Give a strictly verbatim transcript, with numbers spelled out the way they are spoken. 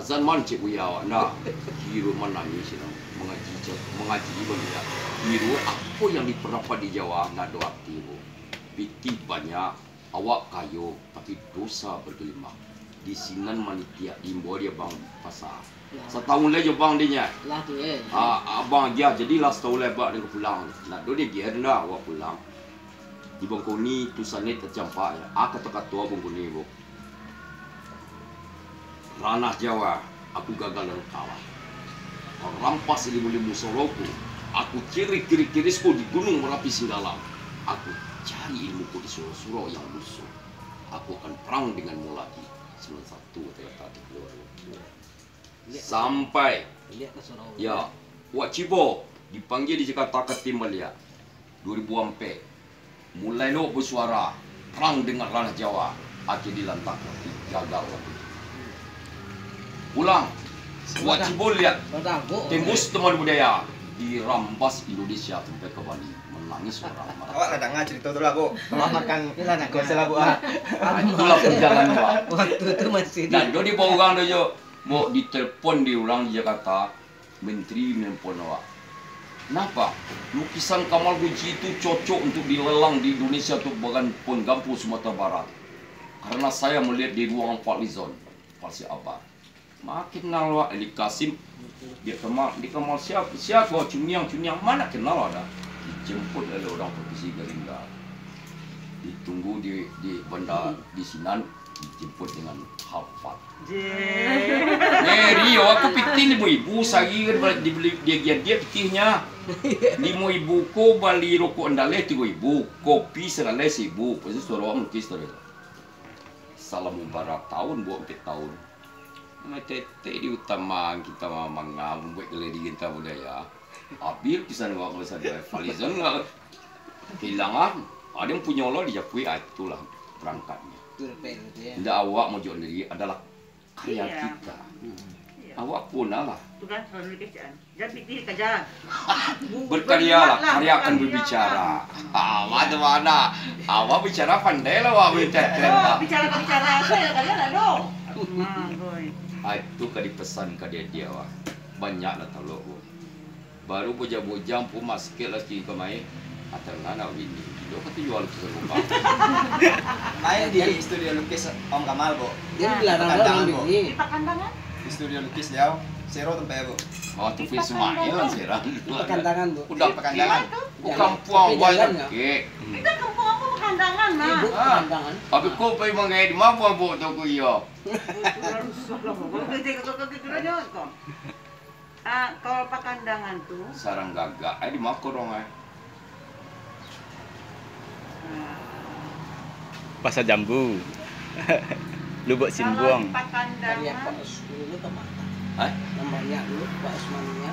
Zaman cek Buya awak ndak, kiro manangih sinan, mangaji, mangaji baliak. Kiro apo yang diperdapat di Jawa ndak ado arti, Bu. Pitih banyak, awak kayo, tapi dosa bergelimang. Di sinan manitiak, diimbau di abang pasar. Satahun lai jo bang dinyo. Lah tu, eh. Ah, abang agiah, jadi lah satahun lai abang ka pulang. Ndak ado diagiah ndak, awak pulang. Di Bangkuni tu sanet tacampak, ah, kato-kato Bangkuni, Bu. Ranah Jawa, aku gagal dan kalah. Kau rampas ilmu-ilmu soroku, aku cari kiri-kirisko di Gunung Marapi Singgalang. Aku cari ilmuku di surau-surau yang lusuh. Aku akan perang denganmu lagi. Sembilan satu kata-kata tu keluar. Sampai, ya, Wak Cibo dipanggia di Jakarta ka tim baliak. Dua ribu ampek, mulai lo basuara, perang dengan Ranah Jawa, akhir dilantak, gagal. Pulang, Wak Cibo lihat, tembus teman budaya, dirambas Indonesia sampai ke Bali, menangis orang. Awak lah danga carito tu lah, Bu. Awak makan tikus lah, Bu, ah. Itulah perjalanan, Wak. Waktu tu masih di Dan do dibawa urang do jo, Bu, ditelepon di urang di Jakarta, Menteri nelpon awak. Kenapa? Lukisan Kamal Guci itu cocok untuk dilelang di Indonesia untuk bagian penggampu Sumatera Barat. Karena saya melihat di ruangan Fadlizon, Fadli Akbar. Makin kenal awak, Eli Kasim. Dia Kamal, di Kamal siapa? Siapa? Cuniang, Cuniang. Mana kenal ada? Dijemput oleh orang petisi Gerindra. Ditunggu di, di bandar, di sinan, dijemput dengan Alphard. Jeh. Eh, Rio, aku pitih limo ribu sehari kan, dibeli, dia, dia, dia pitihnyo. Limo ribu ko bali rokok andaleh tigo ribu, kopi sadaleh saribu. Lepas tu suaro awak melukis tadi. Salam mubarak tahun, buat ampek tahun. Nama tetek di utama kita mamang, buat galeri kita budaya. Abil pisan awak kalau sadar. Fadlizon enggak. Kehilangan. Ada yang punya Allah dijapuik, ah, itulah perangkatnya. Indak awak mojok sendiri, adalah karya kita. Iya. Awak punah lah. Tu kan, kalau nulis kecaan. Jangan pitih kaja. Berkaryalah, karya akan berbicara. Ah, mano, mano. Awak bicara pandai lah, awak berbicara. Oh, bicara, bicara. Saya karya lah, dong. Ah, boy. Ah, itu ka dipesan ka dia, dia, wah. Banyak lah talok, boy. Baru bujang-bujang pun masuk lah skin kemai. Atau lah nak bini. Gilo kata jual tu rumah. Main di studio lukis Om Kamal, Bu. Jadi dilarang Pakandangan, orang Bu. Di Pakandangan? Di studio lukis Liau, Sero tempat, Bu. Oh, tu Ismail lah Sero. Pakandangan, Bu. Udah Pakandangan. Bukan puang. Itu kampung aku Pakandangan, nah. Ibu Pakandangan. Tapi kau pergi manggai di mana, Bu, tu aku iyo. Ah, kalau Pakandangan tu? Sarang gagak, eh, di mako dong, eh. Ah. Pasar Jambu. Lubuk Simbuang. Kalau di Pakandangan. Hah? Namanya dulu Pak Usmania.